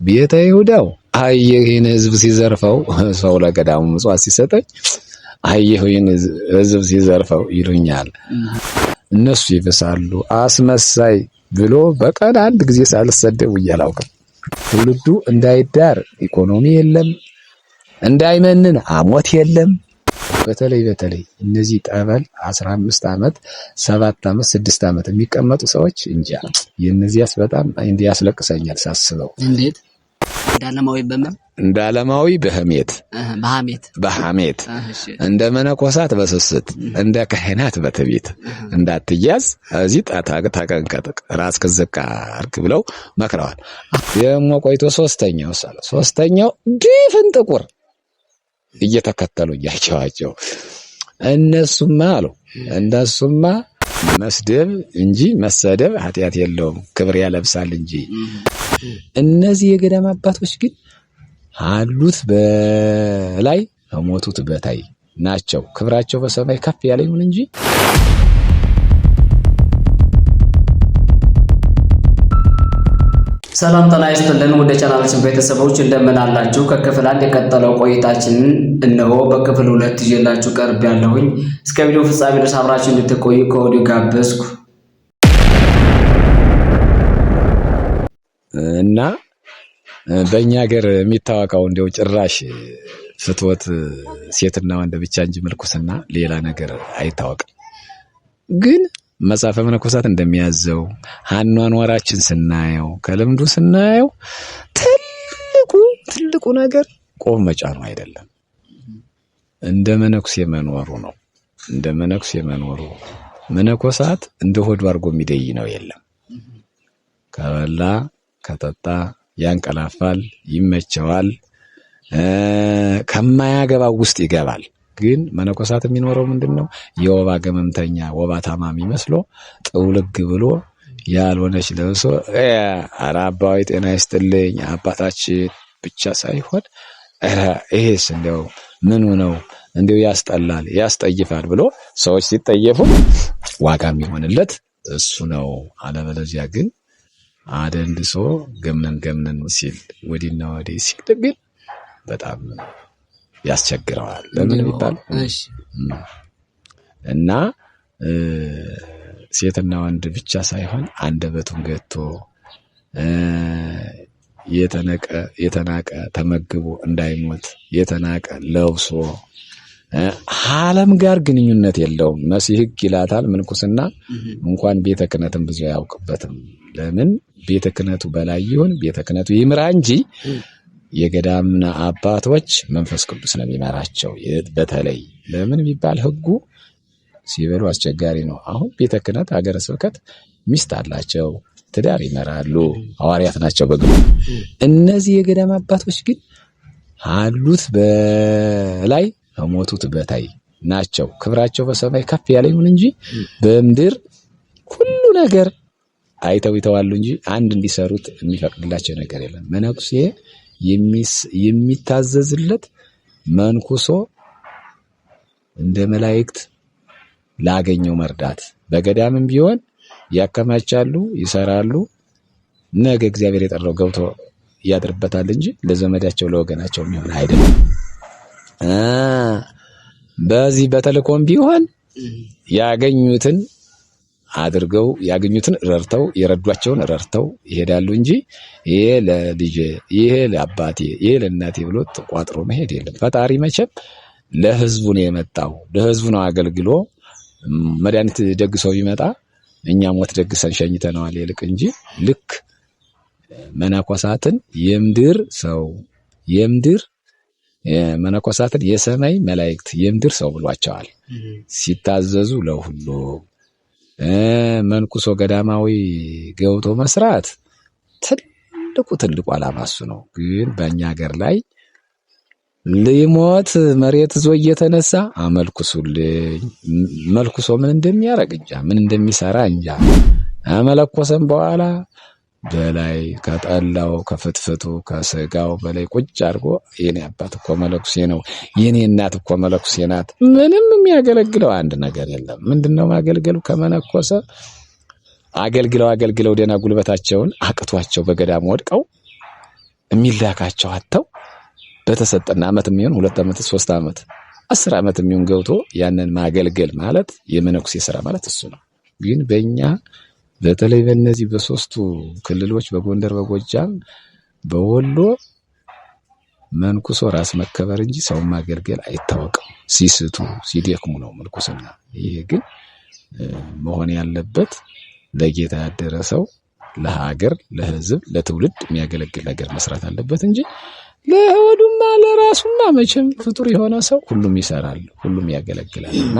ቤተ ይሁዳው አየህ ይህን ህዝብ ሲዘርፈው፣ ሰው ለገዳሙ ምጽዋት ሲሰጠኝ አየህ ይህን ህዝብ ሲዘርፈው ይሉኛል። እነሱ ይብሳሉ። አስመሳይ ብሎ በቀን አንድ ጊዜ ሳልሰደብ ውዬ አላውቅም። ትውልዱ እንዳይዳር ኢኮኖሚ የለም፣ እንዳይመንን አሞት የለም። በተለይ በተለይ እነዚህ ጠበል 15 ዓመት፣ 7 ዓመት፣ 6 ዓመት የሚቀመጡ ሰዎች እንጃ፣ የእነዚያስ በጣም እንዲህ ያስለቅሰኛል ሳስበው። እንዴት? እንደ ዓለማዊ በምን? እንደ ዓለማዊ በህሜት፣ በሐሜት፣ በሐሜት፣ እንደ መነኮሳት በስስት፣ እንደ ካህናት በትዕቢት እንዳትያዝ እዚህ ተጠንቀቅ፣ ራስህን ዝቅ አድርግ ብለው መክረዋል። ደግሞ ቆይቶ ሶስተኛው ሶስተኛው ድፍን ጥቁር እየተከተሉ እያቸዋቸው እነሱማ አሉ፣ እነሱማ መስደብ እንጂ መሰደብ ኃጢአት የለውም፣ ክብር ያለብሳል እንጂ። እነዚህ የገዳም አባቶች ግን አሉት በላይ ከሞቱት በታይ ናቸው። ክብራቸው በሰማይ ከፍ ያለ ይሁን እንጂ። ሰላም ጤና ይስጥልን ወደ ቻናላችን ቤተሰቦች እንደምን አላችሁ? ከክፍል አንድ የቀጠለው ቆይታችንን እነሆ በክፍል ሁለት ይዤላችሁ ቀርብ ያለሁኝ። እስከ ቪዲዮ ፍጻሜ ድረስ አብራችሁ እንድትቆዩ ከወዲሁ ጋበዝኩ። እና በእኛ ሀገር የሚታወቀው እንደው ጭራሽ ፍትወት ሴትና ወንድ ብቻ እንጂ ምልኩስና ሌላ ነገር አይታወቅም። ግን መጽሐፈ መነኮሳት እንደሚያዘው አኗኗራችን ስናየው፣ ከልምዱ ስናየው ትልቁ ትልቁ ነገር ቆብ መጫኑ አይደለም፣ እንደ መነኩሴ መኖሩ ነው። እንደ መነኩሴ መኖሩ። መነኮሳት እንደ ሆዱ አድርጎ የሚደይ ነው የለም። ከበላ ከጠጣ ያንቀላፋል፣ ይመቸዋል፣ ከማያገባው ውስጥ ይገባል። ግን መነኮሳት የሚኖረው ምንድነው? የወባ ገመምተኛ፣ ወባ ታማሚ መስሎ ጥውልግ ብሎ ያልሆነች ለብሶ ኧረ አባዊ ጤና ይስጥልኝ አባታችን ብቻ ሳይሆን ኧረ ይሄስ እንደው ምኑ ነው፣ እንደው ያስጠላል፣ ያስጠይፋል ብሎ ሰዎች ሲጠየፉ ዋጋ የሚሆንለት እሱ ነው። አለበለዚያ ግን አደንድሶ ገምነን ገምነን ሲል ወዲና ወዲህ ሲል ግን በጣም ያስቸግረዋል። ለምን ቢባል እና ሴትና ወንድ ብቻ ሳይሆን አንደበቱን ገቶ የተናቀ ተመግቦ እንዳይሞት፣ የተናቀ ለብሶ ዓለም ጋር ግንኙነት የለውም። መሲህ ሕግ ይላታል ምንኩስና እንኳን ቤተ ክህነትን ብዙ አያውቅበትም። ለምን ቤተ ክህነቱ በላይ ይሁን ቤተ ክህነቱ ይምራ እንጂ የገዳምና አባቶች መንፈስ ቅዱስ ነው የሚመራቸው። በተለይ ለምን ቢባል ሕጉ ሲበሉ አስቸጋሪ ነው። አሁን ቤተ ክህነት ሀገረ ስብከት ሚስት አላቸው፣ ትዳር ይመራሉ፣ ሐዋርያት ናቸው በግሉ። እነዚህ የገዳም አባቶች ግን አሉት በላይ ከሞቱት በታይ ናቸው። ክብራቸው በሰማይ ከፍ ያለ ይሁን እንጂ በምድር ሁሉ ነገር አይተው ይተዋሉ እንጂ አንድ እንዲሰሩት የሚፈቅድላቸው ነገር የለም። መነኩሴ የሚታዘዝለት መንኩሶ እንደ መላእክት ላገኘው መርዳት፣ በገዳምም ቢሆን ያከማቻሉ፣ ይሰራሉ። ነገ እግዚአብሔር የጠራው ገብቶ ያድርበታል እንጂ ለዘመዳቸው ለወገናቸው የሚሆን አይደለም። በዚህ በተልእኮም ቢሆን ያገኙትን አድርገው ያገኙትን ረድተው የረዷቸውን ረድተው ይሄዳሉ እንጂ ይሄ ለልጄ፣ ይሄ ለአባቴ፣ ይሄ ለእናቴ ብሎ ተቋጥሮ መሄድ የለም። ፈጣሪ መቼም ለህዝቡ ነው የመጣው፣ ለህዝቡ ነው አገልግሎ መድኃኒት ደግሶ ቢመጣ እኛ ሞት ደግሰን ሸኝተነዋል ይልቅ እንጂ ልክ መነኮሳትን የምድር ሰው፣ የምድር መነኮሳትን የሰማይ መላእክት፣ የምድር ሰው ብሏቸዋል። ሲታዘዙ ለሁሉ መንኩሶ ገዳማዊ ገብቶ መስራት ትልቁ ትልቁ ዓላማ እሱ ነው። ግን በእኛ ሀገር ላይ ሊሞት መሬት ዞ እየተነሳ አመልኩሱልኝ፣ መልኩሶ ምን እንደሚያደርግ እንጃ፣ ምን እንደሚሰራ እንጃ። አመለኮሰም በኋላ በላይ ከጠላው ከፍትፍቱ ከስጋው በላይ ቁጭ አድርጎ የኔ አባት እኮ መለኩሴ ነው፣ የኔ እናት እኮ መለኩሴ ናት። ምንም የሚያገለግለው አንድ ነገር የለም። ምንድነው ማገልገሉ? ከመነኮሰ አገልግለው አገልግለው ደህና ጉልበታቸውን አቅቷቸው በገዳም ወድቀው የሚላካቸው አጥተው በተሰጠና ዓመት የሚሆን 2 ዓመት 3 ዓመት 10 ዓመት የሚሆን ገብቶ ያንን ማገልገል ማለት የመነኩሴ ስራ ማለት እሱ ነው። ግን በእኛ በተለይ በእነዚህ በሶስቱ ክልሎች በጎንደር፣ በጎጃም፣ በወሎ መንኩሶ ራስ መከበር እንጂ ሰው ማገልገል አይታወቅም። ሲስቱ ሲደክሙ ነው ምንኩስና። ይሄ ግን መሆን ያለበት ለጌታ ያደረ ሰው ለሀገር፣ ለሕዝብ፣ ለትውልድ የሚያገለግል ነገር መስራት አለበት እንጂ ለሆዱማ ለራሱማ መቼም ፍጡር የሆነ ሰው ሁሉም ይሰራል፣ ሁሉም ያገለግላል። እና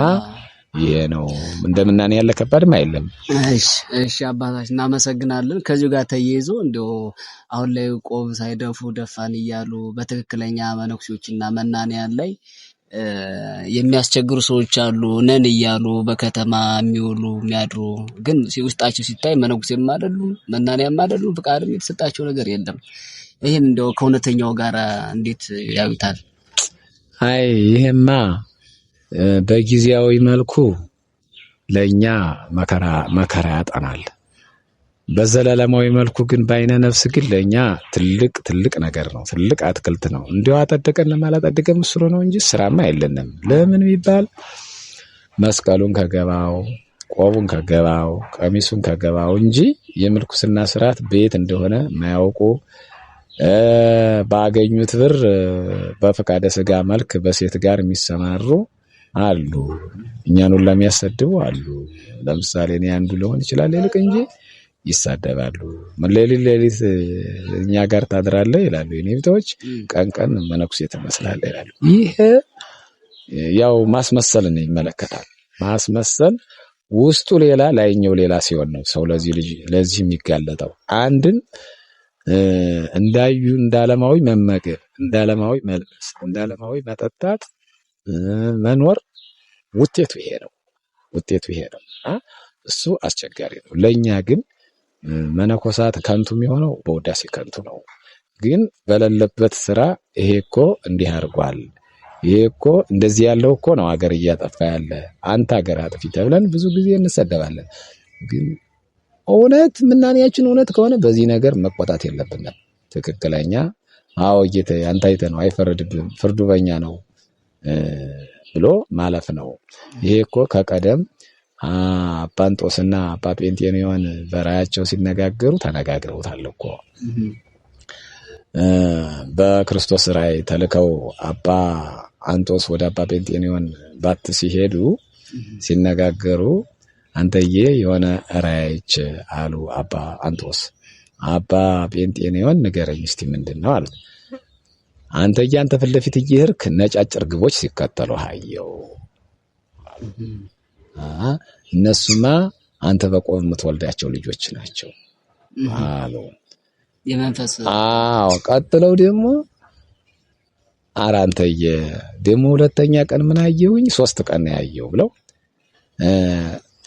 ይሄ ነው እንደምናኔ ያለ ከባድም አይደለም። እሺ እሺ አባታችን እናመሰግናለን። ከዚሁ ጋር ተያይዞ እንደው አሁን ላይ ቆብ ሳይደፉ ደፋን እያሉ በትክክለኛ መነኩሴዎችና መናንያን ላይ የሚያስቸግሩ ሰዎች አሉ። ነን እያሉ በከተማ የሚውሉ የሚያድሩ፣ ግን ውስጣቸው ሲታይ መነኩሴም አይደሉም መናንያም አይደሉም፣ ፍቃድም የተሰጣቸው ነገር የለም። ይህን እንደው ከእውነተኛው ጋር እንዴት ያዩታል? አይ ይሄማ በጊዜያዊ መልኩ ለኛ መከራ መከራ ያጠናል። በዘላለማዊ መልኩ ግን በአይነ ነፍስ ግን ለኛ ትልቅ ትልቅ ነገር ነው። ትልቅ አትክልት ነው። እንዲያው አጠደቀንም አላጠደቀም እሱ ነው እንጂ ስራማ የለንም። ለምን ቢባል መስቀሉን ከገባው፣ ቆቡን ከገባው፣ ቀሚሱን ከገባው እንጂ የምንኩስና ስርዓት ቤት እንደሆነ የማያውቁ፣ ባገኙት ብር በፈቃደ ስጋ መልክ በሴት ጋር የሚሰማሩ አሉ። እኛን ሁላ የሚያሰድቡ አሉ። ለምሳሌ እኔ አንዱ ልሆን ይችላል ይልቅ እንጂ ይሳደባሉ። ሌሊት ሌሊት እኛ ጋር ታድራለህ ይላሉ የኔ ቢጤዎች፣ ቀን ቀን መነኩሴ ትመስላለህ ይላሉ። ይሄ ያው ማስመሰልን ይመለከታል። ማስመሰል ውስጡ ሌላ ላይኛው ሌላ ሲሆን ነው ሰው ለዚህ ልጅ ለዚህ የሚጋለጠው። አንድን እንዳዩ እንዳለማዊ መመገብ፣ እንዳለማዊ መልበስ፣ እንዳለማዊ መጠጣት፣ መኖር ውጤቱ ይሄ ነው። ውጤቱ ይሄ ነው። እሱ አስቸጋሪ ነው። ለኛ ግን መነኮሳት ከንቱ የሚሆነው በውዳሴ ከንቱ ነው። ግን በሌለበት ስራ ይሄ እኮ እንዲህ አድርጓል፣ ይሄ እኮ እንደዚህ ያለው እኮ ነው ሀገር እያጠፋ ያለ፣ አንተ ሀገር አጥፊ ተብለን ብዙ ጊዜ እንሰደባለን። ግን እውነት ምናኔያችን እውነት ከሆነ በዚህ ነገር መቆጣት የለብንም። ትክክለኛ አዎ ጌታዬ አንተ አይተህ ነው አይፈረድብህም፣ ፍርዱ በእኛ ነው ብሎ ማለፍ ነው። ይሄ እኮ ከቀደም አባ እንጦስና አባ ጴንጤኔዎን በራያቸው ሲነጋገሩ ተነጋግረውታል እኮ። በክርስቶስ ራእይ ተልከው አባ አንጦስ ወደ አባ ጴንጤኔዎን ባት ሲሄዱ ሲነጋገሩ አንተዬ የሆነ ራእይ አይቼ አሉ አባ አንጦስ። አባ ጴንጤኔዎን ንገረኝ እስቲ ምንድነው አሉት። አንተዬ አንተ ፊት ለፊት እየሄድክ ነጫጭ እርግቦች ሲከተሉ አየሁ። እነሱማ አንተ በቆብ የምትወልዳቸው ልጆች ናቸው አሉ። የመንፈስ አዎ። ቀጥለው ደግሞ ኧረ አንተዬ ደግሞ ሁለተኛ ቀን ምን አየሁኝ? 3 ቀን ነው ያየው ብለው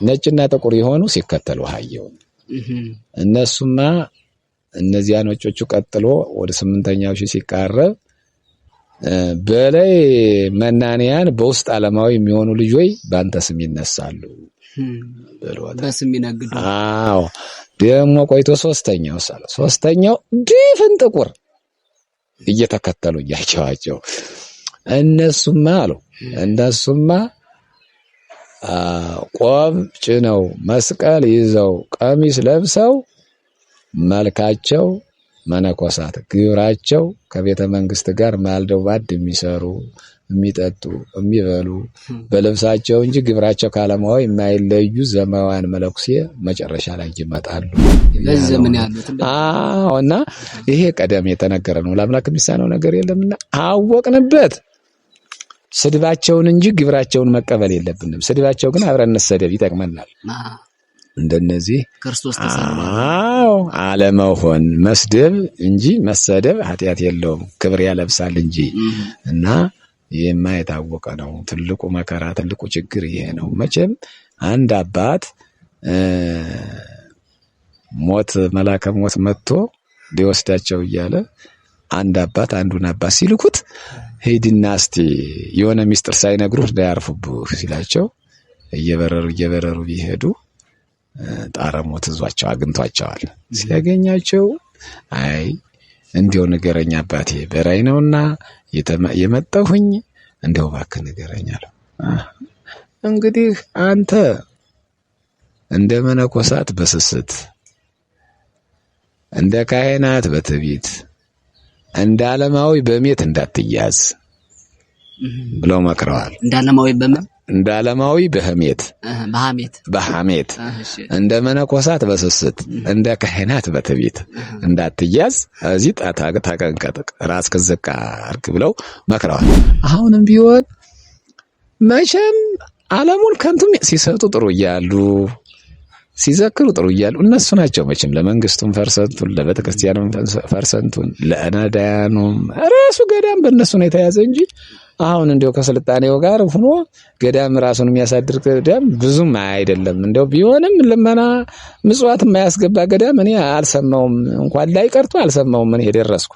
ነጭና ጥቁር የሆኑ ሲከተሉ አየሁ። እነሱማ እነዚያ ነጮቹ ቀጥሎ ወደ 8ኛው ሺህ ሲቃረብ በላይ መናንያን በውስጥ ዓለማዊ የሚሆኑ ልጆች ባንተ ስም ይነሳሉ ብሎታል። በስም ይነግዱ። አዎ። ደግሞ ቆይቶ ሶስተኛው ሳለ ሶስተኛው ድፍን ጥቁር እየተከተሉ እያቸዋቸው እነሱማ አሉ እነሱማ ቆብ ጭነው መስቀል ይዘው ቀሚስ ለብሰው መልካቸው መነኮሳት ግብራቸው ከቤተ መንግስት ጋር ማልደው ባድ የሚሰሩ የሚጠጡ የሚበሉ በልብሳቸው እንጂ ግብራቸው ካለማዊ የማይለዩ ዘማውያን መለኩሴ መጨረሻ ላይ ይመጣሉ። በዚህ ዘመን ያሉት አዎ። እና ይሄ ቀደም የተነገረ ነው። ለአምላክ የሚሳነው ነገር የለምና አወቅንበት። ስድባቸውን እንጂ ግብራቸውን መቀበል የለብንም። ስድባቸው ግን አብረን እንሰደብ ይጠቅመናል። እንደነዚህ ክርስቶስ ተሰቅሏል። አዎ አለመሆን መስደብ እንጂ መሰደብ ኃጢአት የለውም፣ ክብር ያለብሳል እንጂ። እና ይሄማ የታወቀ ነው። ትልቁ መከራ ትልቁ ችግር ይሄ ነው። መቼም አንድ አባት ሞት መላከ ሞት መጥቶ ሊወስዳቸው እያለ አንድ አባት አንዱን አባት ሲልኩት ሂድና እስቲ የሆነ ሚስጥር ሳይነግሩህ እንዳያርፉብህ ሲላቸው እየበረሩ እየበረሩ ቢሄዱ ጣረ ሞት ይዟቸው አግኝቷቸዋል። ሲያገኛቸው አይ እንዲያው ንገረኝ አባቴ በራእይ ነውና የመጣሁኝ እንዲያው እባክህ ንገረኝ አለው። እንግዲህ አንተ እንደ መነኮሳት በስስት፣ እንደ ካህናት በትዕቢት፣ እንደ ዓለማዊ በሜት እንዳትያዝ ብለው መክረዋል። እንደ ዓለማዊ በምን? እንደ ዓለማዊ በህሜት፣ በሐሜት፣ በሐሜት፣ እንደ መነኮሳት በስስት፣ እንደ ካህናት በትዕቢት እንዳትያዝ እዚህ ተጠንቀቅ፣ ራስህን ዝቅ አድርግ ብለው መክረዋል። አሁንም ቢሆን መቼም ዓለሙን ከንቱም ሲሰጡ ጥሩ እያሉ፣ ሲዘክሩ ጥሩ እያሉ እነሱ ናቸው መቼም ለመንግስቱም percent ኡን፣ ለቤተክርስቲያኑም percent ኡን፣ ለነዳያኑም ራሱ ገዳም በእነሱ ነው የተያዘ እንጂ አሁን እንደው ከስልጣኔው ጋር ሆኖ ገዳም ራሱን የሚያሳድር ገዳም ብዙም አይደለም። እንደው ቢሆንም ልመና ምጽዋት የማያስገባ ገዳም እኔ አልሰማውም፣ እንኳን ላይ ቀርቶ አልሰማውም እኔ የደረስኩ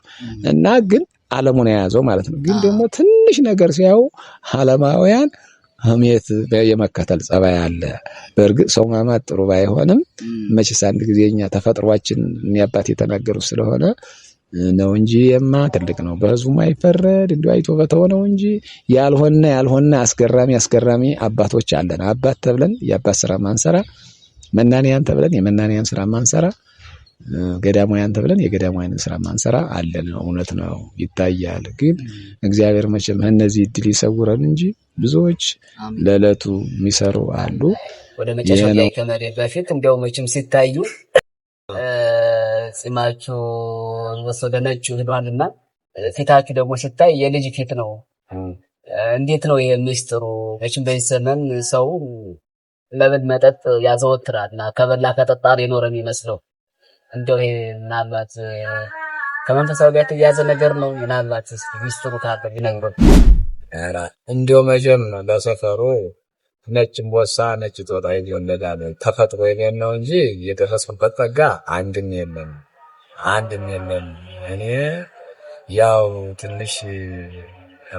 እና ግን ዓለሙን የያዘው ማለት ነው። ግን ደግሞ ትንሽ ነገር ሲያዩ ዓለማውያን ሐሜት የመከተል ጸባይ አለ። በእርግጥ ሰው ማማት ጥሩ ባይሆንም መቼስ አንድ ጊዜ እኛ ተፈጥሯችን እኒ አባት የተናገሩት ስለሆነ ነው እንጂ የማ ትልቅ ነው። በህዝቡ ማይፈረድ እንዲሁ አይቶ በተሆነው እንጂ ያልሆነ ያልሆነ አስገራሚ አስገራሚ አባቶች አለን። አባት ተብለን የአባት ስራ ማንሰራ፣ መናንያን ተብለን የመናንያን ስራ ማንሰራ፣ ገዳማውያን ተብለን የገዳማውያንን ስራ ማንሰራ አለን። እውነት ነው ይታያል። ግን እግዚአብሔር መቼም እነዚህ እድል ይሰውረን እንጂ ብዙዎች ለዕለቱ የሚሰሩ አሉ። ወደ መጨረሻው ላይ ከመሄዴ በፊት እንዲያው መቼም ሲታዩ ጺማችሁ ወደ ነጩ ሄዷልና ፊታችሁ ደግሞ ሲታይ የልጅ ፊት ነው። እንዴት ነው ይሄ ምስጢሩ? መቼም በዚህ ዘመን ሰው መብል መጠጥ ያዘወትራልና ከበላ ከጠጣ የኖረ የሚመስለው እንደው ይሄ ምናልባት ከመንፈሳዊ ጋር የተያያዘ ነገር ነው። ምናልባት ሚስጥሩ ካለ ቢነግሩን። እንዲያው መቼም ለሰፈሩ ነጭ እምቦሳ ነጭ ጦጣ ይወለዳል። ተፈጥሮ የኔን ነው እንጂ የደረስኩበት ጸጋ አንድም የለም፣ አንድም የለም። እኔ ያው ትንሽ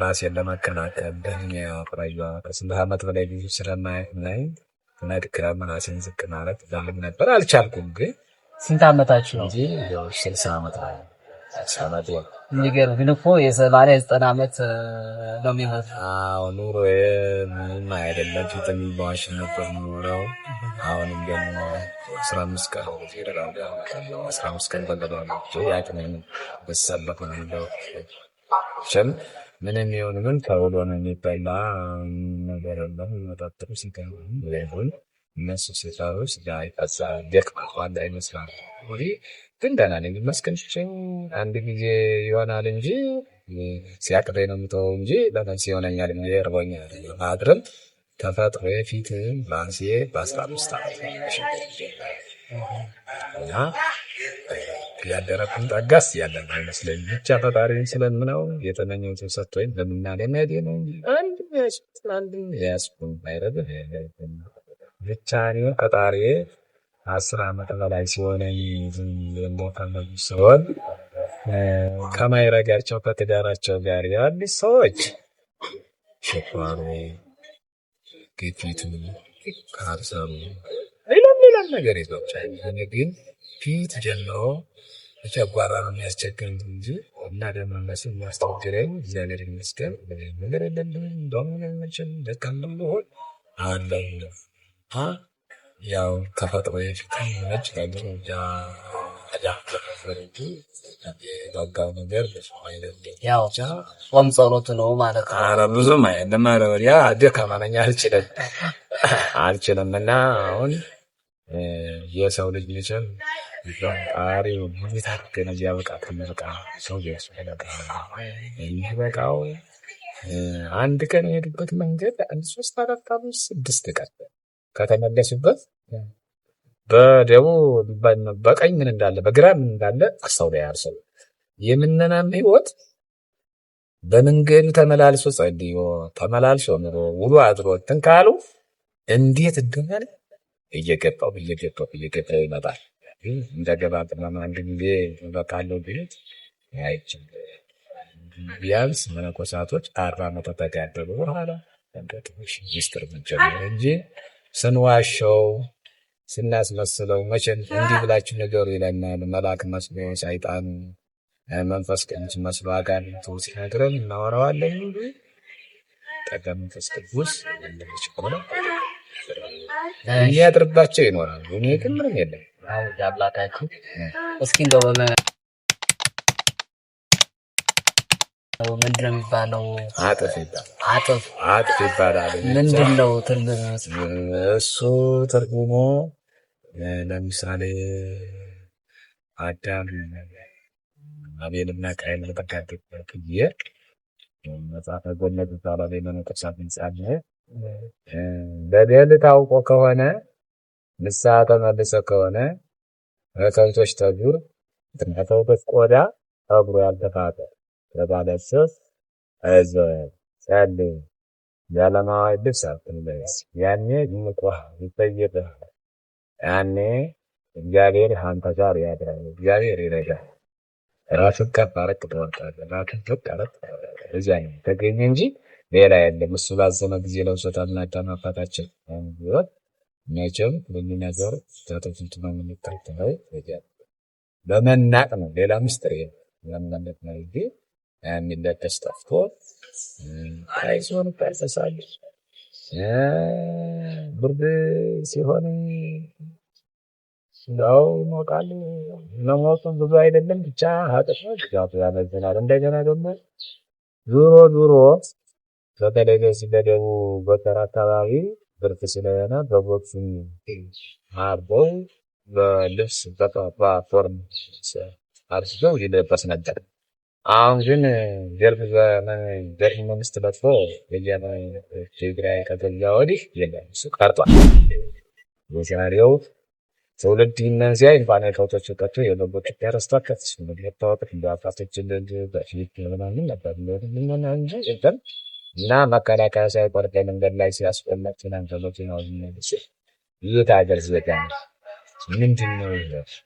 ራሴን ለመከላከል በእድሜ አቁራዩ ከስንት ዓመት በላይ ብዙ ስለማይ መድከም ራሴን ዝቅ ማለት እፈልግ ነበር፣ አልቻልኩም። ግን ስንት ዓመታችሁ ነው? እንጂ ያው 60 ዓመት ነው። 60 ዓመት ነው። የሚገርም ግን እኮ የ80 የ90 ዓመት ነው የሚመስለው። አዎ ኑሮዬ ምንም አይደለም። ፊትም በዋሽ ነበር የምኖረው። አሁንም ደግሞ 15 ቀን 15 ቀን ያቅሜን ብሰበክ ነው የምለው። መቼም ምንም ይሁን ምን ተብሎ ነው የሚበላ ነገር የለም። መጠጥም ስጋ ይሁን እነሱ ሲሰሩ ስጋ ይፈሳል፣ ደክመዋል አይመስልም። ግን ደህና ነኝ ይመስገን። አንድ ጊዜ ይሆናል እንጂ ሲያቅተኝ ነው የምተወው እንጂ ለነፍሴ ይሆነኛል እንጂ እርቦኛል አድርም ተፈጥሮ ፊት ራሴ በ15 ዓመት እና ያደረብን ጠጋስ ያለን አይመስለኝም። ብቻ ፈጣሪን ስለምነው የተመኘሁትን ሰጥቶኝ በምናኔ መሄዴ ነው እንጂ አንድም ያዝኩት አንድም የያዝኩት አይረብም። ብቻ እኔ ፈጣሪ 10 ዓመት በላይ ሲሆነኝ ሲሆን ከማይረጋቸው ከትዳራቸው ጋር ያሉት ሰዎች ሽኳሩ፣ ግፊቱ፣ ካንሰሩ ሌላም ሌላም ነገር ይዟቸዋል። እኔ ግን ፊት ጀምሮ ጨጓራ ነው የሚያስቸግረኝ እንጂ እና ደግሞ እነሱ የሚያስቸግረኝ እግዚአብሔር ይመስገን ምንም ነገር የለብኝም። እንደውም መቼም ደካማም ብሆን አለሁ። ያው ተፈጥሮ የፊት ነጭ ነገር ያው ጾም ጸሎት ነው ማለት ነው። ኧረ ብዙም አይደለም። ኧረ ወዲያ ደካማ ነኝ አልችልም አልችልም። እና አሁን የሰው ልጅ መቼም ፈጣሪ እንዴት አድርገን እዚህ ያበቃ ከሚበቃ ሰው የሚበቃው አንድ ቀን የሄዱበት መንገድ 1 3 4 5 6 ቀን ከተመለሱበት በደቡብ በቀኝ ምን እንዳለ በግራ ምን እንዳለ አስተውሎ ያያል ሰው። የምነናም ህይወት በመንገዱ ተመላልሶ ጸልዮ ተመላልሶ ኑሮ ውሎ አድሮ እንትን ካሉ እንዴት እንደሆነ እየገባው እየገባው እየገባው ይመጣል። እንደገባ ቅመም አንድ ጊዜ እበቃለሁ ቢሉት አይችልም። ቢያንስ መነኮሳቶች 40 ዓመት ከተጋደሉ በኋላ እንደ ትንሽ ሚስጥር መጀመር እንጂ ስንዋሸው ስናስመስለው መቼም እንዲህ ብላችሁ ነገሩ ይለናል። መልአክ መስሎ ሰይጣን መንፈስ ቅዱስ መስሎ አጋንንቱ ሲነግረን እናወራዋለን እንጂ ጠጋ መንፈስ ቅዱስ እንደች ከሆነ የሚያድርባቸው ይኖራል። እኔ ግን ምንም የለም። አምላካችሁ እስኪ እንደው ምንድን ነው የሚባለው? አጥፍ ይባላል። አጥፍ አጥፍ ይባላል። ምንድን ነው ትርጉሙ? እሱ ትርጉሙ ለምሳሌ አዳም አቤልና ቃየል በተጋደሉበት ጊዜ መጽሐፈ ገነት ይባላል። የመነኮሳት መጽሐፍ በደል ታውቆ ከሆነ ንስሐ ተመልሶ ከሆነ ከከብቶች ጠጉር፣ ከከብቶች ቆዳ ጠጉሩ ያልተፋቀ ለባለብሰት አይዞህ ጸልይ፣ የዓለማዊ ልብስ አትልበስ፣ ያኔ ይንቁሃል፣ ይጠይቅሃል። ያኔ እግዚአብሔር አንተ ጋር ያድራል፣ እግዚአብሔር ይረዳል። ራስን ከፍ አረቅ ትወርዳለህ፣ ራስን ዝቅ አረቅ እዚያ ነው ተገኘ እንጂ ሌላ የለም። እሱ ባዘነ ጊዜ ለብሶታልና አዳም አባታችን ቢሆን መቼም በሚነገር ተጥንቱ ነው የምንከተለው። በመናቅ ነው፣ ሌላ ምስጢር የለም። ለመናቅ ነው እንጂ የሚለበስ ጠፍቶ አይዞን ይፈሰሳል። ብርድ ሲሆን ያው ይሞቃል። መሞቁም ብዙ አይደለም፣ ብቻ አጥፎ ያመዝናል። እንደገና ደግሞ ዙሮ ዙሮ በተለይ በዚህ በደቡብ ጎተራ አካባቢ ብርድ ስለሆነ በጎቹን አርበው በልብስ በፎርም አርስተው ይለበስ ነበር። አሁን ግን ደርግ ዘመን ደርግ መንግስት መጥቶ ትግራይ ከገዛ ወዲህ የለም፣ እሱ ቀርቷል። የዛሬው ትውልድ ይህንን ሲያይ እንኳን ከብቶች ቀርቶ የበጎች ረስቷል። ከፍ መታወቅ እንደ አባቶች በፊት ምናምን ነበር እንጂ የለም። እና መከላከያ ሳይቆርጥ መንገድ ላይ ሲያስቆመጥ ምናምን ይህ ሀገር ዜጋ ነው። ምንድን ነው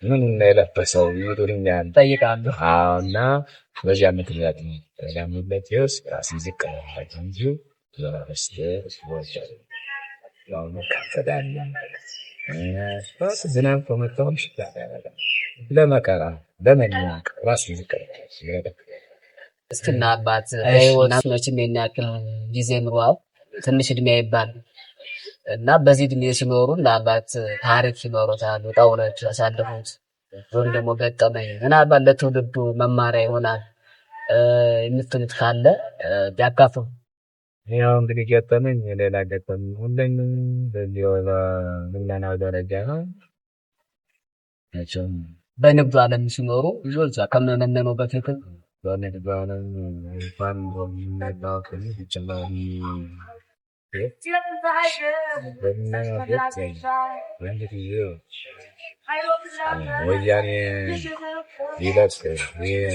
ምን ነው የለበሰው ይሉኛል፣ ጠይቃሉ። እና በዚያ ምክንያት ነው ቴዎስ ራስን ዝቅ ለማድረግ እንጂ ዝናብ ከመታውም ሽታ ለመከራ ለመናቅ ራስን ዝቅ እስኪና አባት በህይወት መቼም ይሄን ያክል ጊዜ ኑሯል። ትንሽ እድሜ አይባልም እና በዚህ እድሜ ሲኖሩ ምናልባት ታሪክ ይኖሩታል፣ ውጣ ውረድ ያሳለፉት ወይም ደግሞ ገጠመኝ ምናልባት ለትውልዱ መማሪያ ይሆናል የምትሉት ካለ ቢያካፍሉ። ያው እንግዲህ ገጠመኝ ሌላ ገጠመኝ ሁለኝ በዚህ በምናናው ደረጃ ነው። መቼም በንግዱ ዓለም ሲኖሩ ብዙዎች ከመመነኑ በፊት በንግዱ ዓለም እንኳን በምናናው ይችላል ወያኔ ሊለቅ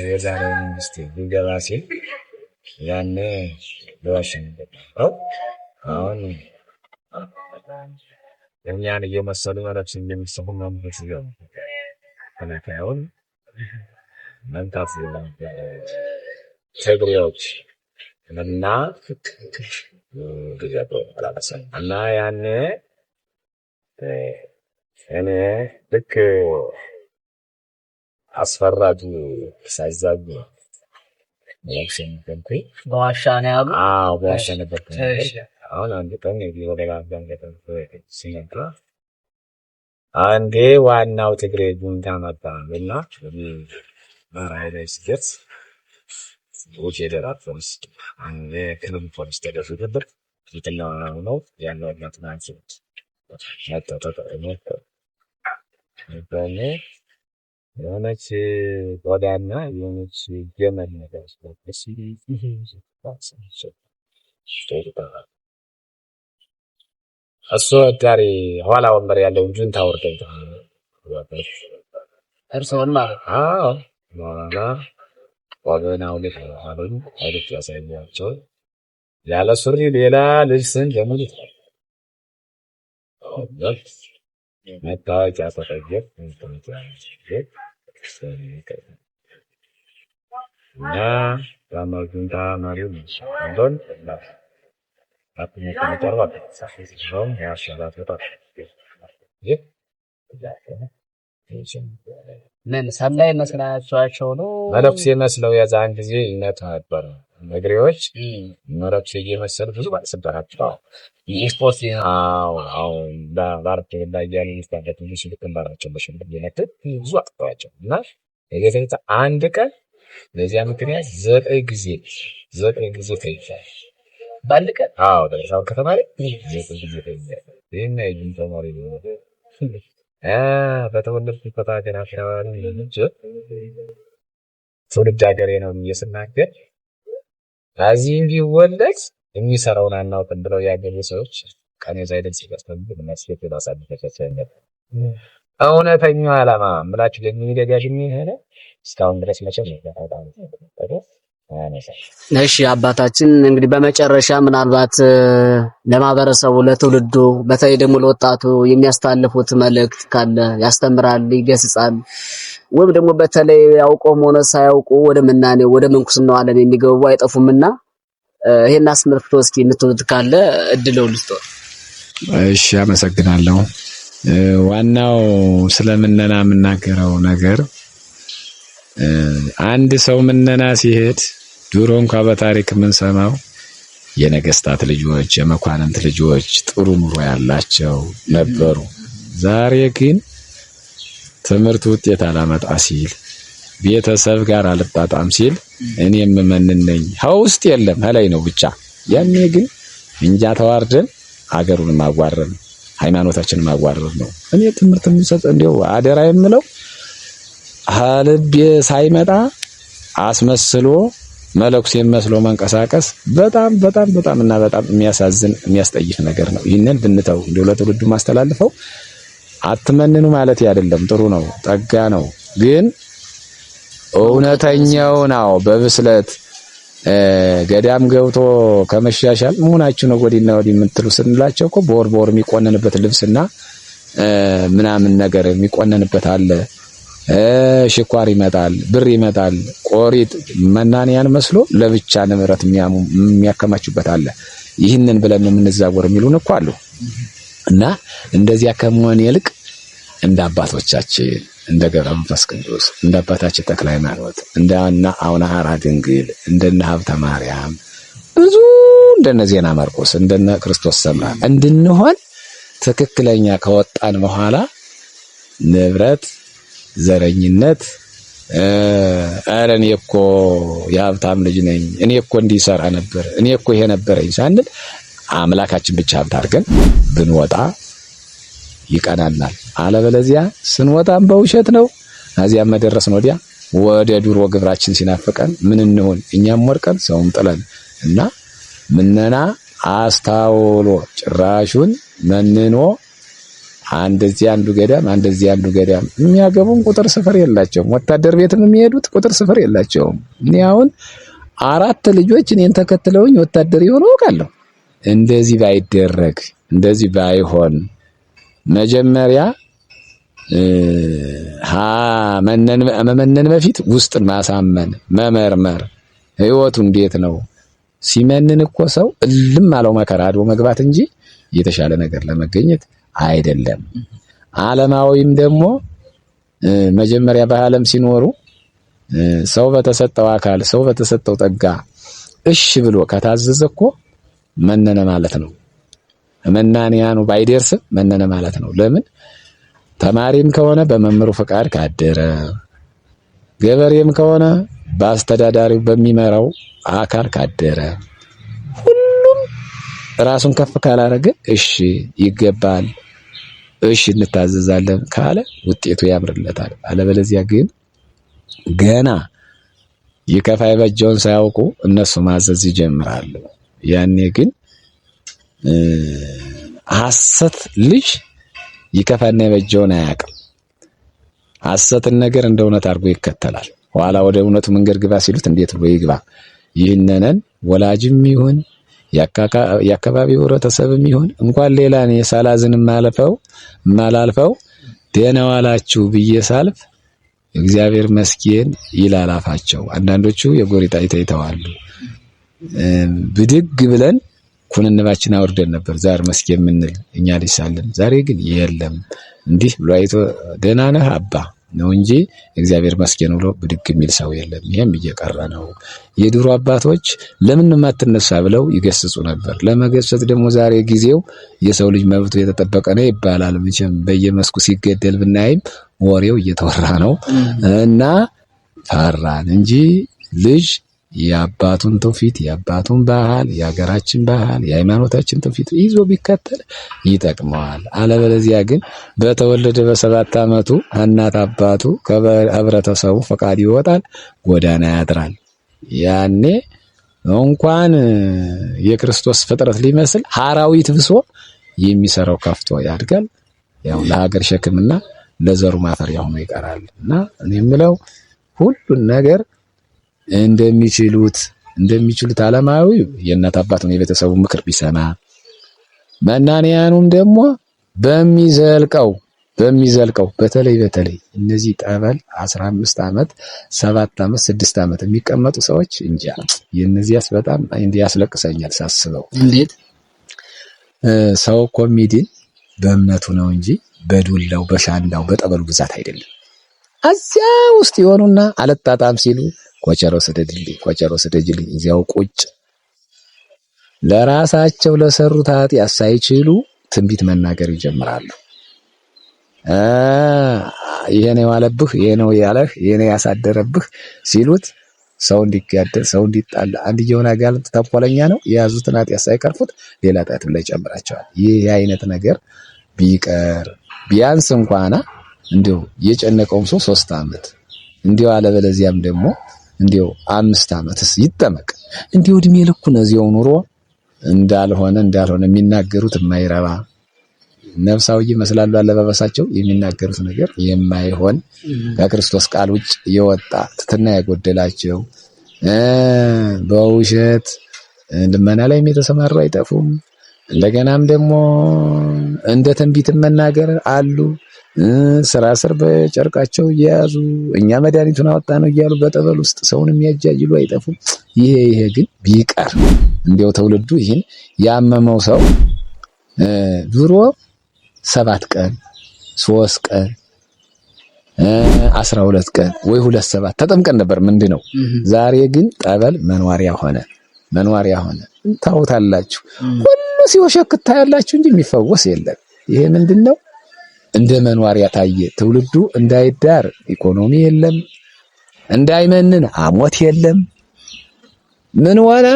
የዛሬው መንግስት ሊገባ ሲል ያኔ በዋሽንግተን አሁን እኛን እየመሰሉ ማለት እንደሚሰሩ መንፈስ ተከታዩን መምታት ትግሬዎች እና እና ያኔ እኔ ልክ አስፈራጁ ሳይዛጉ በዋሻ ነው ያሉ። አዎ በዋሻ ነበርኩኝ። አሁን አንድ ቀን የቢሮ ሲመጣ አንዴ ዋናው ትግሬ ጁንታ መጣ እና በራይ ላይ ሲደርስ ፌዴራል ፖሊስ የክልል ፖሊስ ተደርሶ ነበር። የትኛው ነው ያለው በእኔ የሆነች ቆዳና የሆነች ገመድ ነገር እሱ ዳሪ ኋላ ወንበር ያለውን ጁንታ ወርደው እርስዎን ማለት ነው። አዎ በኋላ ወገን አውልቅ አሉኝ። አውልቅ ያሳያቸው ያለ ሱሪ ሌላ ልብስን ለሙሉ መታወቂያ ተጠየቅ እና ጁንታ መሪው እንዶን ምን ሰላይ መስላችኋቸው ነው? መነኩሴ መስለው የዛን ጊዜ ይመጡ ነበር። መግሪዎች መነኩሴ እየመሰሉ ብዙ ባለስልጣናት ስፖርት። አዎ አዎ፣ ባርክ ላይ ያሉ ብዙ በሽምቅ እየመጡ ብዙ አጥተዋቸው እና የጌታ አንድ ቀን በዚያ ምክንያት 9 ጊዜ 9 ጊዜ ተይዟል። በአንድ ቀን? አዎ፣ ደብረ ታቦር ከተማ ላይ 9 ጊዜ ተይዟል። ይህን የጅም ተማሪ በተወለድኩበት ሀገር አካባቢ ልጅ ትውልድ ሀገሬ ነው ብዬ ስናገር እዚህም ቢወለድ የሚሰራውን አናውቅም ብለው ያገሩ ሰዎች ቀን ሳይደርስ ሲቀስፈልግ መስጌት ላሳልፈቻቸው እውነተኛው ዓላማ ምላችሁ የሚደጋግም ሆነ እስካሁን ድረስ መቼም እሺ አባታችን፣ እንግዲህ በመጨረሻ ምናልባት ለማህበረሰቡ፣ ለትውልዱ፣ በተለይ ደግሞ ለወጣቱ የሚያስተላልፉት መልእክት ካለ፣ ያስተምራል፣ ይገስጻል፣ ወይም ደግሞ በተለይ ያውቀውም ሆነ ሳያውቁ ወደ ምናኔው ወደ ምንኩስናው ዓለም የሚገቡ አይጠፉምና ይሄን አስመልክቶ እስኪ የምትሉት ካለ እድሉን ልስጥዎት። እሺ፣ አመሰግናለሁ። ዋናው ስለምነና የምናገረው ነገር አንድ ሰው ምነና ሲሄድ ድሮ እንኳ በታሪክ የምንሰማው የነገስታት ልጆች፣ የመኳንንት ልጆች ጥሩ ኑሮ ያላቸው ነበሩ። ዛሬ ግን ትምህርት ውጤት አላመጣ ሲል፣ ቤተሰብ ጋር አልጣጣም ሲል እኔም መንን ነኝ ውስጥ የለም ከላይ ነው ብቻ። ያኔ ግን እንጃ ተዋርደን ሀገሩን ማዋረድ ሃይማኖታችንን ማዋረድ ነው። እኔ ትምህርት የምሰጥ እንዲያው አደራ የምለው ልቤ ሳይመጣ አስመስሎ መለኩሴ መስሎ መንቀሳቀስ በጣም በጣም በጣም እና በጣም የሚያሳዝን የሚያስጠይፍ ነገር ነው። ይህንን ብንተው እንደው ለትውልዱ ማስተላልፈው አትመንኑ ማለት አይደለም። ጥሩ ነው፣ ጠጋ ነው። ግን እውነተኛው ነው በብስለት ገዳም ገብቶ ከመሻሻል መሆናችሁ ነው ወዲና ወዲህ የምትሉ ስንላቸው እኮ በወር በወር የሚቆነንበት ልብስና ምናምን ነገር የሚቆነንበት አለ። ሽኳር ይመጣል፣ ብር ይመጣል። ቆሪጥ መናንያን መስሎ ለብቻ ንብረት የሚያከማቹበት አለ። ይህንን ብለን የምንዛወር የሚሉን እኮ አሉ። እና እንደዚያ ከመሆን ይልቅ እንደ አባቶቻችን እንደ ገብረ መንፈስ ቅዱስ፣ እንደ አባታችን ተክለ ሃይማኖት፣ እንደ አቡነ ሐራ ድንግል፣ እንደነ ሀብተ ማርያም፣ ብዙ እንደነ ዜና ማርቆስ፣ እንደነ ክርስቶስ ሰምራ እንድንሆን ትክክለኛ ከወጣን በኋላ ንብረት፣ ዘረኝነት፣ ኧረ እኔ እኮ የሀብታም ልጅ ነኝ፣ እኔ እኮ እንዲሰራ ነበር፣ እኔ እኮ ይሄ ነበረኝ ሳንል አምላካችን ብቻ ሀብት አድርገን ብንወጣ ይቀናናል። አለበለዚያ ስንወጣም በውሸት ነው። እዚያም መደረስን ወዲያ ወደ ድሮ ግብራችን ሲናፍቀን ምን እንሆን? እኛም ወድቀን ሰውም ጥለን እና ምነና አስታውሎ ጭራሹን መንኖ አንደዚህ አንዱ ገዳም አንደዚህ አንዱ ገዳም የሚያገቡን ቁጥር ስፍር የላቸውም። ወታደር ቤትም የሚሄዱት ቁጥር ስፍር የላቸውም። እኔ አሁን 4 ልጆች እኔን ተከትለውኝ ወታደር የሆኑ አውቃለሁ። እንደዚህ ባይደረግ፣ እንደዚህ ባይሆን፣ መጀመሪያ መመነን በፊት ውስጥን ማሳመን፣ መመርመር፣ ህይወቱ እንዴት ነው? ሲመንን እኮ ሰው እልም አለው መከራ አድቦ መግባት እንጂ የተሻለ ነገር ለመገኘት አይደለም። ዓለማዊም ደግሞ መጀመሪያ በዓለም ሲኖሩ ሰው በተሰጠው አካል፣ ሰው በተሰጠው ጠጋ እሺ ብሎ ከታዘዘ እኮ መነነ ማለት ነው። መናንያኑ ባይደርስም መነነ ማለት ነው። ለምን? ተማሪም ከሆነ በመምህሩ ፈቃድ ካደረ፣ ገበሬም ከሆነ በአስተዳዳሪው በሚመራው አካል ካደረ፣ ሁሉም ራሱን ከፍ ካላረገ እሺ ይገባል፣ እሺ እንታዘዛለን ካለ ውጤቱ ያምርለታል። አለበለዚያ ግን ገና ይከፋ የበጀውን ሳያውቁ እነሱ ማዘዝ ይጀምራሉ። ያኔ ግን ሐሰት ልጅ ይከፋና የበጀውን አያውቅም። ሐሰትን ነገር እንደ እውነት አድርጎ ይከተላል። ኋላ ወደ እውነቱ መንገድ ግባ ሲሉት እንዴት ብሎ ይግባ? ይህንንን ወላጅም ይሁን የአካባቢው ህብረተሰብም ይሁን እንኳን ሌላ እኔ ሳላዝን ማላልፈው ደህና ዋላችሁ ብዬ ሳልፍ እግዚአብሔር መስኪን ይላል አፋቸው። አንዳንዶቹ የጎሪጥ አይተዋሉ። ብድግ ብለን ኩንንባችን አውርደን ነበር ዛር መስጌ የምንል እኛ ልጅ ሳለን። ዛሬ ግን የለም። እንዲህ ብሎ አይቶ ደህና ነህ አባ ነው እንጂ እግዚአብሔር መስገን ብሎ ብድግ የሚል ሰው የለም። ይሄም እየቀረ ነው። የድሮ አባቶች ለምን የማትነሳ ብለው ይገስጹ ነበር። ለመገሰጽ ደግሞ ዛሬ ጊዜው የሰው ልጅ መብቱ የተጠበቀ ነው ይባላል። መቼም በየመስኩ ሲገደል ብናይም ወሬው እየተወራ ነው እና ፈራን እንጂ ልጅ የአባቱን ትውፊት የአባቱን ባህል የሀገራችን ባህል የሃይማኖታችን ትውፊት ይዞ ቢከተል ይጠቅመዋል። አለበለዚያ ግን በተወለደ በ7 ዓመቱ እናት አባቱ ከህብረተሰቡ ፈቃድ ይወጣል፣ ጎዳና ያድራል። ያኔ እንኳን የክርስቶስ ፍጥረት ሊመስል ሐራዊት ብሶ የሚሰራው ከፍቶ ያድጋል። ያው ለሀገር ሸክምና ለዘሩ ማፈሪያ ሆኖ ይቀራል። እና እኔ የምለው ሁሉን ነገር እንደሚችሉት ዓለማዊ የእናት አባቱን የቤተሰቡ ምክር ቢሰማ፣ መናንያኑም ደግሞ በሚዘልቀው በተለይ በተለይ እነዚህ ጠበል 15 ዓመት 7 ዓመት 6 ዓመት የሚቀመጡ ሰዎች እንጃ የእነዚያስ በጣም እንዲህ ያስለቅሰኛል ሳስበው። እንዴት ሰው እኮ የሚድን በእምነቱ ነው እንጂ በዱላው በሻንዳው በጠበሉ ብዛት አይደለም። እዚያ ውስጥ የሆኑና አልጣጣም ሲሉ ኮቸሮ ስደድልኝ ኮቸሮ ስደጅልኝ እዚያው ቁጭ ለራሳቸው ለሰሩት ኃጢአት ሳይችሉ ትንቢት መናገር ይጀምራሉ። ይሄ ነው ያለብህ፣ ይሄ ነው ያለህ፣ ይሄ ነው ያሳደረብህ ሲሉት ሰው እንዲጋደል ሰው እንዲጣላ አንድየውን አጋንንት ተንኮለኛ ነው የያዙትን ኃጢአት ሳይቀርፉት ሌላ ኃጢአት ላይ ይጨምራቸዋል። ይህ አይነት ነገር ቢቀር ቢያንስ እንኳን እንዲው የጨነቀውም ሰው 3 ዓመት እንዲው አለበለዚያም ደግሞ እንዲው 5 ዓመትስ ይጠመቅ። እንዲው እድሜ ልኩን እዚያው ኑሮ እንዳልሆነ የሚናገሩት የማይረባ ነፍሳዊ ይመስላሉ አለባበሳቸው፣ የሚናገሩት ነገር የማይሆን ከክርስቶስ ቃል ውጭ የወጣ ትትና የጎደላቸው በውሸት ልመና ላይ የተሰማሩ አይጠፉም። እንደገናም ደግሞ እንደ ትንቢት መናገር አሉ። ስራ ስር በጨርቃቸው እየያዙ እኛ መድኃኒቱን አወጣ ነው እያሉ በጠበል ውስጥ ሰውን የሚያጃጅሉ አይጠፉም። ይሄ ግን ቢቀር እንዲያው ትውልዱ ይህን ያመመው ሰው ድሮ 7 ቀን 3 ቀን 12 ቀን ወይ 2 7 ተጠምቀን ነበር። ምንድነው ዛሬ ግን ጠበል መኗሪያ ሆነ መኗሪያ ሆነ። ታውታላችሁ ሁሉ ሲወሸክት ታያላችሁ እንጂ የሚፈወስ የለም። ይሄ ምንድነው? እንደ መኗሪያ ታየ። ትውልዱ እንዳይዳር ኢኮኖሚ የለም፣ እንዳይመንን አሞት የለም። ምን ሆነ?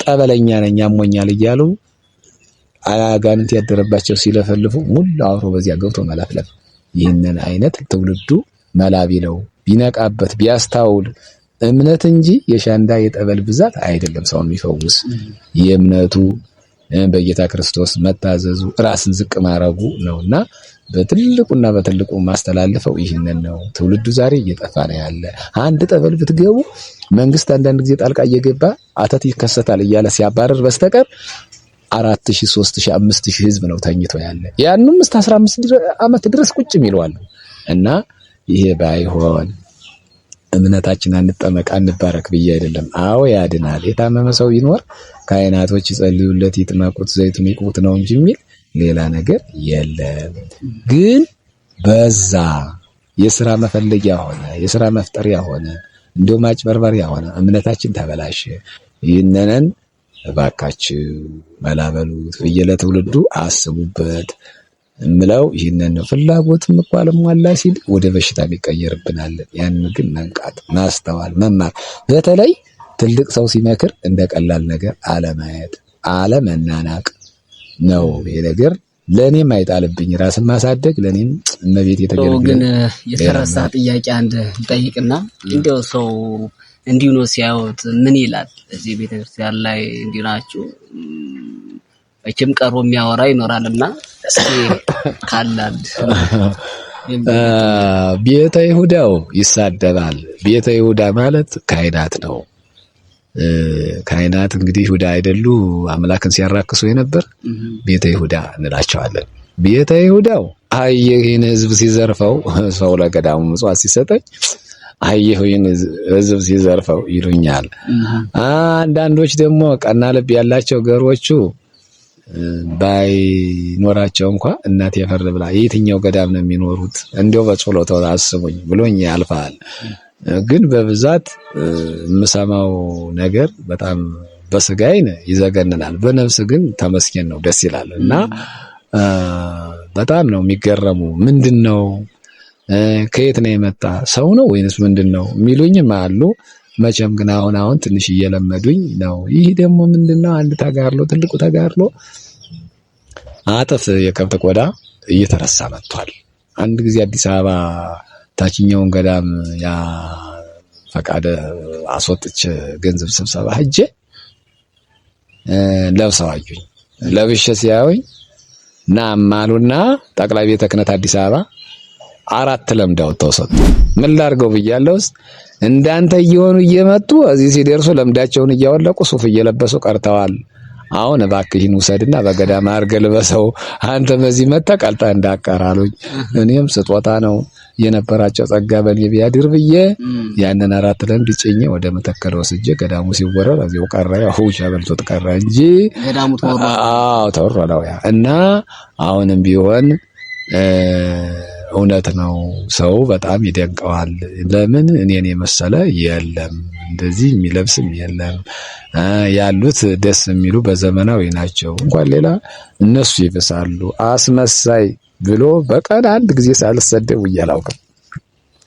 ጠበለኛ ነኝ አሞኛል እያሉ አጋንንት ያደረባቸው ሲለፈልፉ ሙሉ አብሮ በዚያ ገብቶ መለፍለፍ። ይህንን አይነት ትውልዱ መላ ቢለው ቢነቃበት ቢያስታውል እምነት እንጂ የሻንዳ የጠበል ብዛት አይደለም ሰውን የሚፈውስ። የእምነቱ በጌታ ክርስቶስ መታዘዙ ራስን ዝቅ ማረጉ ነውና በትልቁና በትልቁ ማስተላልፈው ይህንን ነው። ትውልዱ ዛሬ እየጠፋ ነው ያለ። አንድ ጠበል ብትገቡ መንግስት አንዳንድ ጊዜ ጣልቃ እየገባ አተት ይከሰታል እያለ ሲያባረር በስተቀር 4000፣ 3000፣ 5000 ህዝብ ነው ተኝቶ ያለ። ያንንም እስከ 15 ዓመት ድረስ ቁጭ የሚለዋል። እና ይሄ ባይሆን እምነታችን አንጠመቅ አንባረክ ብዬ አይደለም። አዎ ያድናል። የታመመ ሰው ይኖር ካህናቶች ይጸልዩለት፣ ይጥመቁት፣ ዘይቱን ይቅቡት ነው እንጂ የሚል ሌላ ነገር የለም። ግን በዛ የስራ መፈለጊያ ሆነ፣ የስራ መፍጠሪያ ሆነ፣ እንደው ማጭበርበሪያ ሆነ፣ እምነታችን ተበላሸ። ይህንን እባካችሁ መላበሉት ብዬ ለትውልዱ አስቡበት እምለው ይህንን ነው። ፍላጎትም እኮ አልሟላ ሲል ወደ በሽታ ይቀየርብናል። ያን ግን መንቃት፣ ማስተዋል፣ መማር በተለይ ትልቅ ሰው ሲመክር እንደ ቀላል ነገር አለማየት፣ አለመናናቅ ነው። ይሄ ነገር ለኔም አይጣልብኝ ራስን ማሳደግ ለኔም እመቤት የተገለገለ ግን የተረሳ ጥያቄ አንድ ልጠይቅና እንደው ሰው እንዲሁ ነው ሲያዩት ምን ይላል? እዚህ ቤተክርስቲያን ላይ እንዲሁ ናችሁ መቼም ቀርቦ የሚያወራ ይኖራልና እስኪ ካላል ቤተ ይሁዳው ይሳደባል። ቤተ ይሁዳ ማለት ካህናት ነው። ካህናት እንግዲህ ይሁዳ አይደሉ አምላክን ሲያራክሱ የነበር ቤተ ይሁዳ እንላቸዋለን። ቤተ ይሁዳው አየህ ይህን ህዝብ ሲዘርፈው ሰው ለገዳሙ ምጽዋት ሲሰጠኝ አየህ ይህን ህዝብ ሲዘርፈው ይሉኛል። አንዳንዶች ደግሞ ቀና ልብ ያላቸው ገሮቹ ባይኖራቸው እንኳ እናቴ ፈር ብላ የትኛው ገዳም ነው የሚኖሩት እንዲያው በጸሎት አስቡኝ ብሎኝ ያልፋል። ግን በብዛት የምሰማው ነገር በጣም በስጋዬ ይዘገንናል፣ በነፍስ ግን ተመስገን ነው፣ ደስ ይላል። እና በጣም ነው የሚገረሙ። ምንድነው ከየት ነው የመጣ ሰው ነው ወይንስ ምንድነው የሚሉኝም አሉ። መቼም ግን አሁን አሁን ትንሽ እየለመዱኝ ነው። ይህ ደግሞ ምንድነው አንድ ተጋድሎ፣ ትልቁ ተጋድሎ አጥፍ የከብት ቆዳ እየተረሳ መጥቷል። አንድ ጊዜ አዲስ አበባ ታችኛውን ገዳም ያ ፈቃደ አስወጥቼ ገንዘብ ስብሰባ ሄጄ ለብሰው አዩኝ። ለብሼ ሲያዩኝ ናም አሉና ጠቅላይ ቤተ ክህነት አዲስ አበባ 4 ለምድ አውጥተው ሰጡ። ምን ላድርገው ብያለሁስ እንዳንተ እየሆኑ እየመጡ እዚህ ሲደርሱ ለምዳቸውን እያወለቁ ሱፍ እየለበሱ ቀርተዋል። አሁን እባክህን ውሰድና በገዳም አድርገህ ልበሰው፣ አንተ በዚህ መጥተህ ቀልጠህ እንዳትቀር አሉኝ። እኔም ስጦታ ነው የነበራቸው ጸጋ በኔ ቢያድር ብዬ ያንን 4 ለምድ ጭኜ ወደ መተከል ወስጄ ገዳሙ ሲወረር እዚያው ቀረ። ያው ውሻ በልቶት ቀረ እንጂ ገዳሙ ተወሯል። አዎ ተወሯል። ያ እና አሁንም ቢሆን እውነት ነው፣ ሰው በጣም ይደንቀዋል። ለምን እኔን የመሰለ የለም፣ እንደዚህ የሚለብስም የለም። ያሉት ደስ የሚሉ በዘመናዊ ናቸው። እንኳን ሌላ እነሱ ይብሳሉ። አስመሳይ ብሎ በቀን አንድ ጊዜ ሳልሰደብ ውዬ አላውቅም።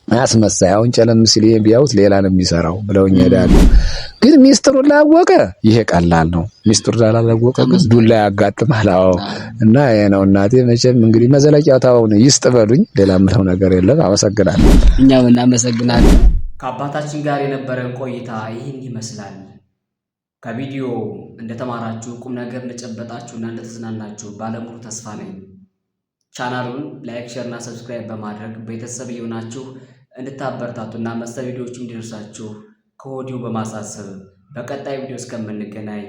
አስመሳይ አሁን ጨለም ሲል ይሄን ቢያዩት ሌላ ነው የሚሰራው ብለውኝ ይሄዳሉ። ግን ሚስጥሩን ላወቀ ይሄ ቀላል ነው። ሚስጥሩን ላላወቀ ግን ዱላ ያጋጥማል። አዎ እና ይሄ ነው እናቴ። መቼም እንግዲህ መዘለቂያውን ይስጥ በሉኝ። ሌላ ምለው ነገር የለም። አመሰግናለሁ። እኛም እናመሰግናለን። ከአባታችን ጋር የነበረን ቆይታ ይህን ይመስላል። ከቪዲዮ እንደተማራችሁ ቁም ነገር እንደጨበጣችሁና እንደተዝናናችሁ ባለሙሉ ተስፋ ነኝ። ቻናሉን like፣ share እና subscribe በማድረግ ቤተሰብ እየሆናችሁ እንድታበረታቱና መሰል ቪዲዮዎች እንዲደርሳችሁ ከወዲሁ በማሳሰብ በቀጣይ ቪዲዮ እስከምንገናኝ።